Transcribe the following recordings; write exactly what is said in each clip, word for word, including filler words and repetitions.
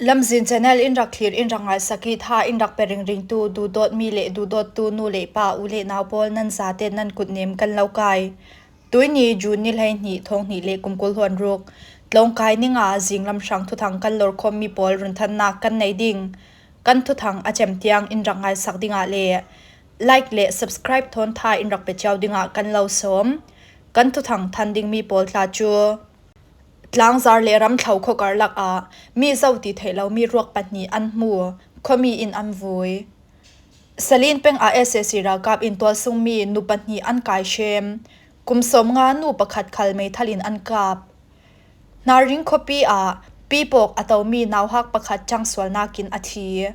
Lamzin channel in rak thlir, in rak ngaisak i tha in rak pe ringringtu duhdawtmi le duhdawttu nu le pa, u le nau pawl, nan zate nan kutnem kan lo kai. Tuini June ni hleihnih, thawng hnih le kum kul hluan ruk, tlawngkai ninga zinglam hrang thuthang kan lorkhawmmi pawl runthannak kan nei ding. Kan thuthang a cem tiang in rak ngaisak dingah le like le subscribe thawn tha in rak pe cio dingah kan lo sawm. Kan thuthang than dingmi pawl tla cu Tlangzar le Ramthlo khawkar lakah mi zo ti theih lomi ruak pahnih an hmu, khuami in an vui. Salin peng ah S A C ralkap in tualsungmi nu pahnih an kai hrem. Kum sawmnga nu pakhat khal meithal in an kap. Naring khuapi ah pipawk a tomi nauhak pakhat ṭangsualnak in a thi.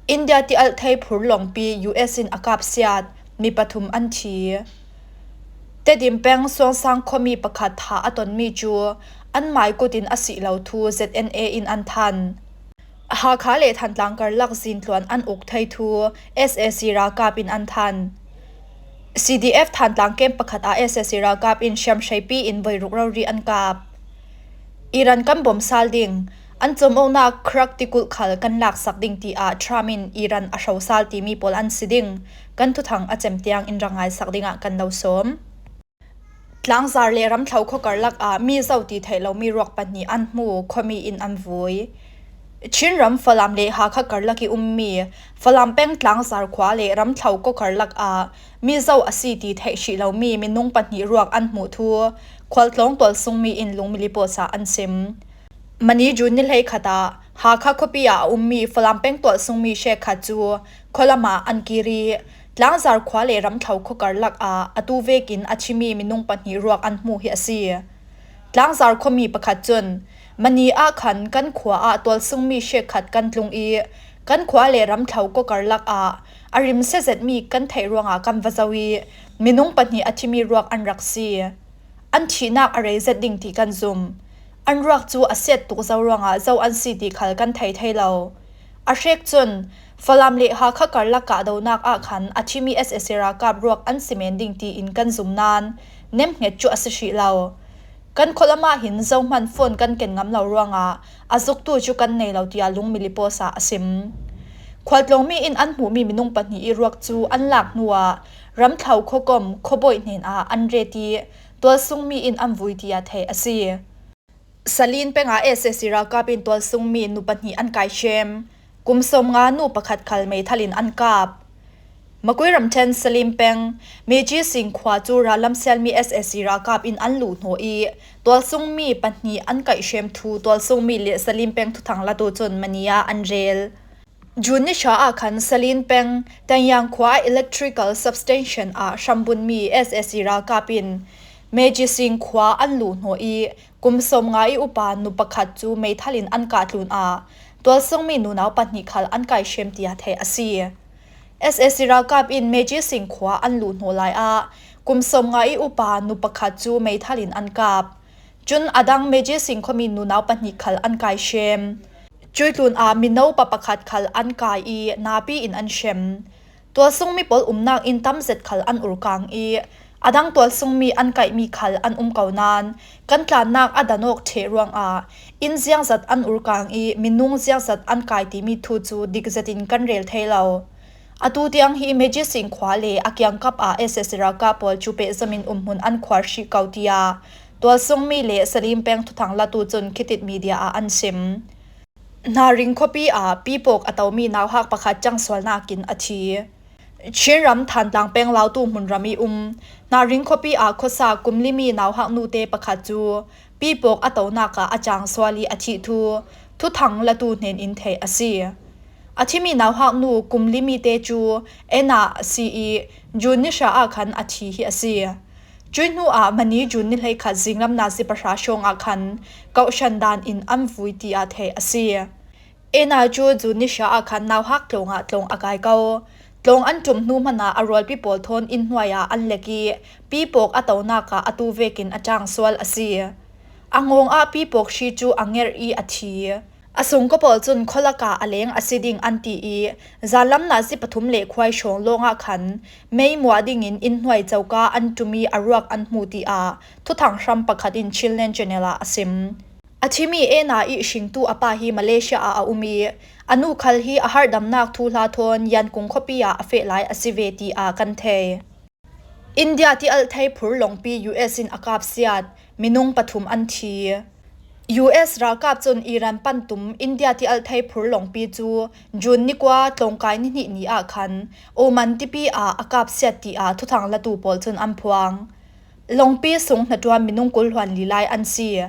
India tialhthei phurlawngpi U S in a kapsiat mi pathum an thi. Tedim peng Suangsang khuami pakhat thah a tonmi cu an mai kut in a si lo thu Z N A in an than. Hakha le Thantlang karlak zintluan an uk thei thu S A C ralkap in an than. C D F Thantlang kem pakhat ah S A C ralkap in hriamhreipi in voiruk rori an kap. Iran kan bawmsal ding, an cawmawknak Krak tikulh khal kan laksak ding tiah Trump in Iran a hrosal timi pawl an si ding. Kan thuthang a cem tiang in rak ngaisak dingah kan lo sawm. Tlangzar le Ramthlo khawkar lakah mi zo ti theih lomi ruak pahnih an hmu, khuami in an vui. Chinram Falam le Hakha karlak i ummi Falam peng Tlangzar khua le Ramthlo khawkar lakah mi zo a si ti theih hrih lomi minung pahnih ruak an hmuh thu khualtlawng tualsungmi in Lungmili Post ah an sim. Mani June ni hleikhat ah Hakha khuapi ah a ummi Falam peng tualsungmi hrekkhat cu khualam ah an kir i Tlangzar khua le Ramthlo khawkar lakah atu vekin a thimi minung pahnih ruak an hmu hi a si. Tlangzar khuami pakhat cun, Mani ah khan kan khua ah tualsungmi hrekkhat kan tlung i kan khua le Ramthlo khawkar lakah a rimsia zetmi kan theih ruangah kan va zo i minung pahnih a thimi ruak an rak si. An thihnak a rei zet ding ti kan zum. An ruak cu a siat tuk zo ruangah zo an si ti khal kan thei thei lo. A hrek cun, Falam le Hakha karlak kahdohnak ah khan a thimi S A C ralkap ruak an si men ding tiin kan zum nain nemhnget cu a si hrih lo. Kan khualam ah hin zohman phone kan ken ngam lo ruangah a zuktu cu kan nei lo, tiah Lungmili Post ah a sim. Khualtlawngmi in an hmuhmi minung pahnih i ruak cu an lak hnuah Ramthlo khuakom khuabawi hnenah an ret i tualsungmi in an vui tiah theih a si. Salin peng ah S A C ralkap in tualsungmi nu pahnih an kai hrem. Kum sawmnga nu pakhat khal meithal in an kap. Makui ramṭhen Salin peng Meji Sing khua cu rallam sialmi S A C ralkap in an luh hnawh i tualsungmi pahnih an kaih hrem thu tualsungmi le Salin peng thuthang latu cun Mani ah an rel. June ni hra ah khan Salin peng Tanyang khua electrical substation ah hrambunmi S A C ralkap in Meji Sing khua an luh hnawh i kum sawmnga i upa nu pakhat cu meithal in an kah tlun ah tualsungmi nunau pahnih khal an kai hrem tiah theih a si. S A C ralkap in Meji Sing khua an luh hnawh lai ah kum sawmnga i upa nu pakhat cu meithal in an kap. Cun a dang Meji Sing khuami nunau pahnih khal an kai hrem. Cuih tlun ah mino pa pakhat khal an kai i napi in an hrem. Tualsungmi pawl umnak inn tam zet khal an urkang i a dang tualsungmi an kaihmi khal an um ko nain kan tlannak a dan awk ṭheh ruangah inn ziangzat an urkang i minung ziangzat an kai timi thu cu dik zetin kan rel thei lo. Atu tiang hi Meji Sing khua le a kiangkap ah S A C ralkap pawl cu pehzom in umhmun an khuar hrih ko, tiah tualsungmi le Salin peng thuthang latu cun Khitit Media ah an sim. Naring khuapi ah pipawk a tomi nauhak pakhat ṭangsualnak in a thi. Chinram Thantlang peng Lautu hmunram i um Naring khuapi ah khuasa kum limi nauhak nute pakhat cu pipawk a tonak ah a ṭangsual i a thih thu thuthang latu hnen in theih a si. A thimi nauhak nu kum limi te cu Anna a si i June ni hra ah khan a thi hi a si. Cuih hnu ah Mani June ni hleikhat zinglam nazi pahra hrawng ah khan kohhran dan in an vui tiah theih a si. Anna cu June ni hra ah khan nauhak tlawng ah tlawng a kai ko. Tlawng an ṭum hnu hmanh ah a rualpi pawl thawn inn hnuai ah an lek i pipawk a tonak ah atu vekin a ṭangsual a si. A ngawng ah pipawk hri cu a ngerh i a thi. A sungkaw pawl cun khualak ah a leng a si ding an ti i zanlam nazi pathum le khuai hrawng lawng ah khan mei muah dingin inn hnuai coka an ṭum i a ruak an hmu, tiah thuthang hram pakhat in Chinland Channel ah a sim. A thi mi Ena i hringtu a pa hi Malaysia ah a um i, a nu khal hi a harhdamnak thuhla thawn Yankung khuapi ah a feh lai a si ve, tiah kan thei. India tialthei phurlawngpi U S in a kapsiat, minung pathum an thi. U S ralkap cun Iran pan tum India tialthei phurlawngpi cu June ni kua tlawngkai ni hnih ni ah khan Oman tipi ah a kapsiat, tiah thuthang latu pawl cun an phuang. Lawngpi sung hnaṭuan minung kul hluan li lai an si.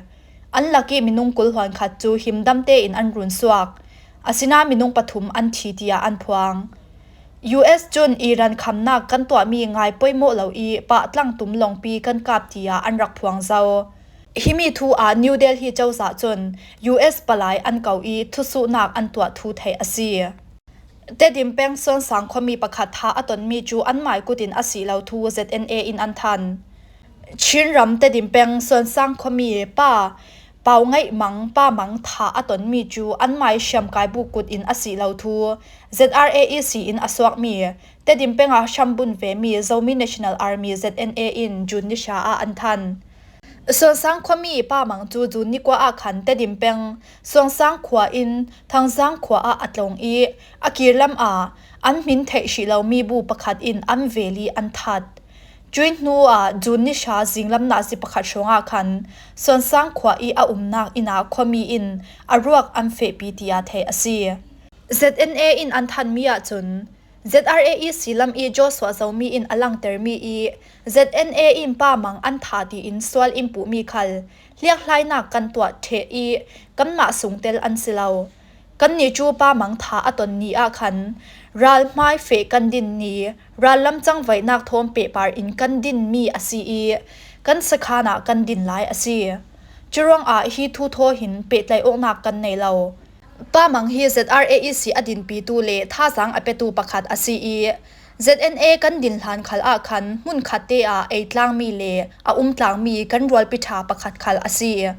An lak i minung kul hluan khat cu himdam tein an run suak. Asinain minung pathum an thi, tiah an phuang. U S cun Iran khamnak kan tuahmi ngai poimawh lo i pahtlang tum lawngpi kan kap, tiah an rak phuang zo. Himi thu ah New Delhi cozah cun U S palai an ko i thusuhnak an tuah thu theih a si. Tedim peng Suansang khuami pakhat tha a tonmi cu anmai kut in a si lo thu Z N A in an than. Chinram Tedim peng Suansang khuami pa Pau Ngaih Mang, Pa Mang tha a tonmi cu anmai hriamkai bu kut in a si lo thu Z R A E C in a suakmi Tedim peng ah hrambun vemi Zomi National Army, Z N A, in June ni hra ah an than. Suansang khuami Pa Mang cu June ni kua ah khan Tedim peng Suansang khua in Thangzang khua ah a tlawng i, a kir lam ah an hmin theih hrih lomi bu pakhat in an vel i an that. Cuih hnu ah June ni hra zinglam nazi pakhat hrawng ah khan Suansang khua i a umnak inn ah khuami in a ruak an fehpi, tiah theih a si. Z N A in an thanmi ahcun, Z R A E C lam i Joshua Zomi in a langtermi i, Z N A in Pa Mang an tha tiin sual in puhmi khal hliakhlainak kan tuah ṭheh i, kanmah sungtel an si lo. Kannih cu Pa Mang tha a ton ni ah khan ralhmai feh kan din ni, rallam cangvaihnak thawn pehpar in kan dinmi a si i, kan sakhan ah kan din lai a si. Curuangah hi thu thaw hin pehtlaih awknak kan nei lo. Pa Mang hi Z R A E C a dinpitu le thazaang a petu pakhat a si i, Z N A kan din hlan khal ah khan hmun khatte ah ei tlangmi le a um tlangmi kan rualpi ṭha pakhat khal a si.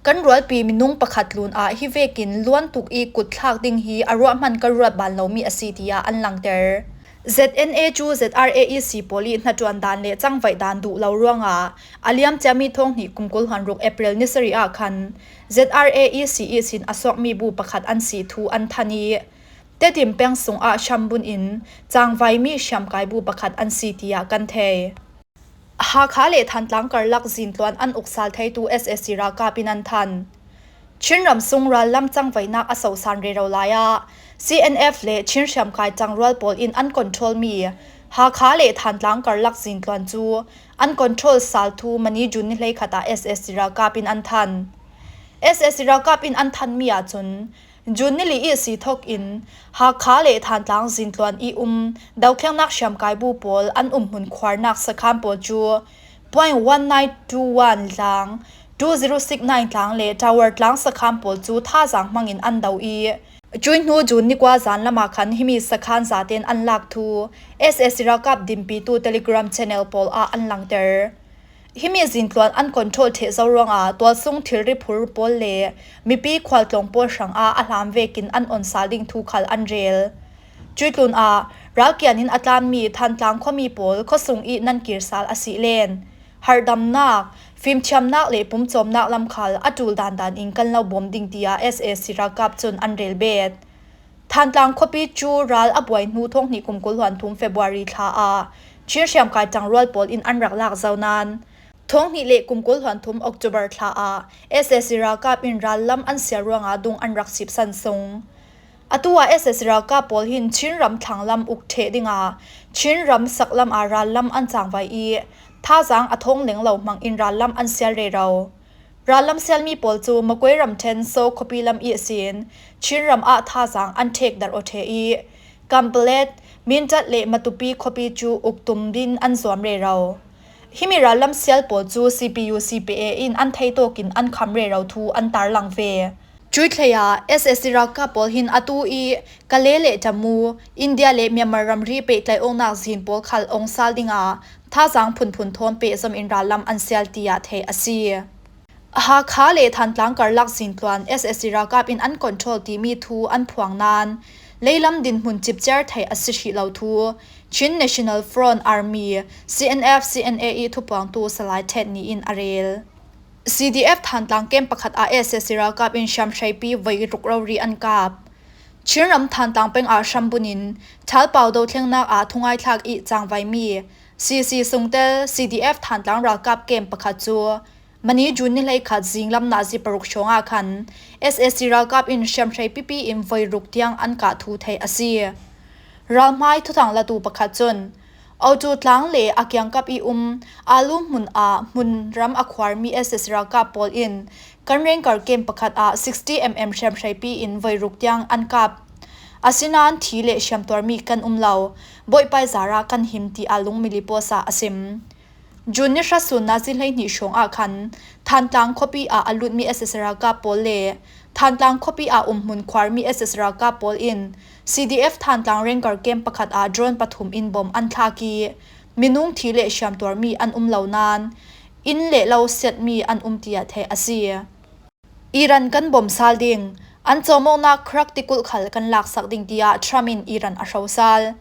Kan rualpi minung pakhat tlun ah hi vekin luan tuk i kut thlak ding hi a ruahman kan ruat ban lomi a si, tiah an langter. Z N A cu Z R A E C pawl i hnaṭuan dan le cangvaih dan duh lo ruangah a liamciami thawng hnih kum kul hluan ruk April ni sarih ah khan Z R A E C ihsin a suakmi bu pakhat an si thu an than i, Tedim peng sungah hrambun in cangvaimi hriamkai bu pakhat an si, tiah kan thei. Hakha le Thantlang karlak zintluan an uk sal theitu S A C ralkap in an than. Chin ram sung rallam cangvaihnak a sosan rero lai ah C N F le Chin hriamkai ṭangrual pawl in an control mi Hakha le Thantlang karlak zintluan cu an control sal thu mani June ni hleikhat ah S A C ralkap in an than. S A C ralkap in an thanmi ahcun, June ni li ihsi thawk in Hakha le Thantlang zintluan i um dothlengnak hriamkai bu pawl an umhmun khuarnak sakhan pawl cu point one nine two one tlang, two zero six nine tlang le Tower tlang sakhan pawl cu thazaang hmangin an do i, cuih hnu June ni kua zan lam ah khan himi sakhan zaten an lak thu S A C ralkap dinpitu Telegram channel pawl ah an langter. Himi zintluan an control ṭheh zo ruangah tualsung thilri phur pawl le mipi khualtlawng pawl hrangah a hlam vekin an on sal ding thu khal an rel. Cuih tlun ah ralkian in a tlanmi Thantlang khuami pawl khuasung i nan kir sal a si len harhdamnak, fimthiamnak le pumcawmnak lam khal a ṭul dandan in kan lo bawm ding, tiah S A C ralkap cun an rel bet. Thantlang khuapi cu ral a buai hnu thawng hnih kum kul hluan thum February thla ah Chin hriamkai ṭangrual pawl in an rak lak zo nain, thawng hnih le kum kul hluan thum October thla ah S A C ralkap in rallam an sial ruangah dung an rak sipsan sung. Atu ah S A C ralkap pawl hin Chin ram thlanglam uk ṭheh dingah Chin ram saklam ah rallam an cangvai i, thazaang a thawng leng lo hmangin rallam an sial rero. Rallam sialmi pawl cu Makoi ramṭhen So khuapi lam ihsin Chin ram ah thazaang an ṭhek darh aw ṭheh i, Kanpalet, Mindat le Matupi khuapi cu uktum din an zuam rero. Himi rallam sial pawl cu C P U C P A in an theitawk in an kham rero thu an tarlang ve. Cuih hlei ah S A C ralkap pawl hin atu i Kale le Tamu, India le Myanmar ramri pehtlaih awknak zin pawl khal ong sal dingah thazaang phunphun thawn pehzom in rallam an sial, tiah theih a si. Hakha le Thantlang karlak zintluan S A C ralkap in an control timi thu an phuang nain, leilam dinhmun cipciar theih a si hrih lo thu Chin National Front Army, C N F C N A i thuphuangtu Salai Ṭhet Ni in a rel. C D F Thantlang camp pakhat ah S S C ralkap in hriamhreipi voi ruk rori an kap. Chinram Thantlang peng ah hrambunin thalpau dothlengnak ah thungaithlakih cangvaimi C C sungtel C D F Thantlang ralkap camp pakhat cu mani June ni hleikhat zinglam nazi paruk hrawngah khan S S C ralkap in hriamhrei pipi in voi ruk tiang an kah thu theih a si. Ralhmai thuthang latu pakhat cun Otu tlang le a kiangkap i um Alu hmun ah hmunram a khuarmi S S C ralkap pawl in kan rengkar camp pakhat ah sixty mm hriamhreipi in voi ruk tiang an kap. Asinain thi le hriamtuarmi kan um lo, Bawipai zarah kan him, tiah lungmili puasa a sim. June ni hra sun nazi hleihnih hrawngah khan Thantlang khuapi ah a lutmi S S C ralkap pawl le Thantlang khuapi ah umhmun khuarmi S S C ralkap pawl in C D F Thantlang rengkar camp pakhat ah drone pathum in bom an thlak i minung thi le hriamtuarmi an um lo nain inn le lo siatmi an um, tiah theih a si. Iran kan bom sal ding, an cawmawknak khrak tikulh khal kan laksak ding, tiah Trump in Iran a hro sal.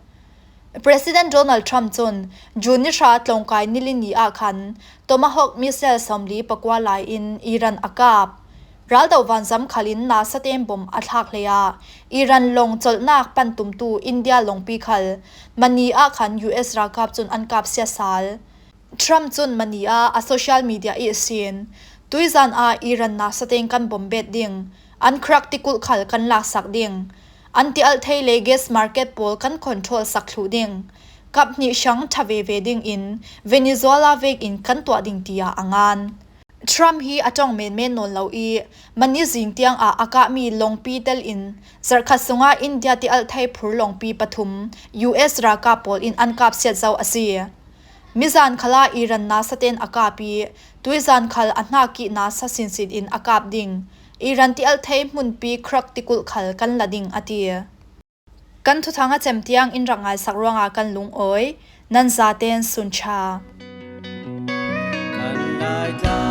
President Donald Trump cun June ni hra tlawngkai ni li ni ah khan Tomahawk missile sawmli pakua lai in Iran a kap. Raldo vanzam khal in nasa tein bom a thlak hleiah Iran lawng colhnak pan tumtu India lawngpi khal mani ah khan U S ralkap cun an kap siat sal. Trump cun mani ah a social media ihsin, tuizan ah Iran nasa tein kan bom bet ding, an khrak tikulh khal kan laksak ding, an tialh thei le gas market pawl kan control sak thluh ding, kap hnih hrang ṭha veve ding in Venezuela vek in kan tuah ding, tiah a ngan. Trump hi a ṭong menmen nawn lo i, mani zing tiang ah a kahmi lawngpi tel in zarhkhat sungah India tialh thei phur lawngpi pathum U S ralkap pawl in an kap siat zo a si. Mizan khal ah Iran nasa tein a kap i, tuizan khal a hnakih nasa sinsin in a kap ding, Iran tialh thei hmunpi khrak tikulh khal kan la ding, a ti. Kan thuthang a cem tiang in rak ngaisak ruangah kan lungawi, nan zaten sunṭha. Kan Laitlang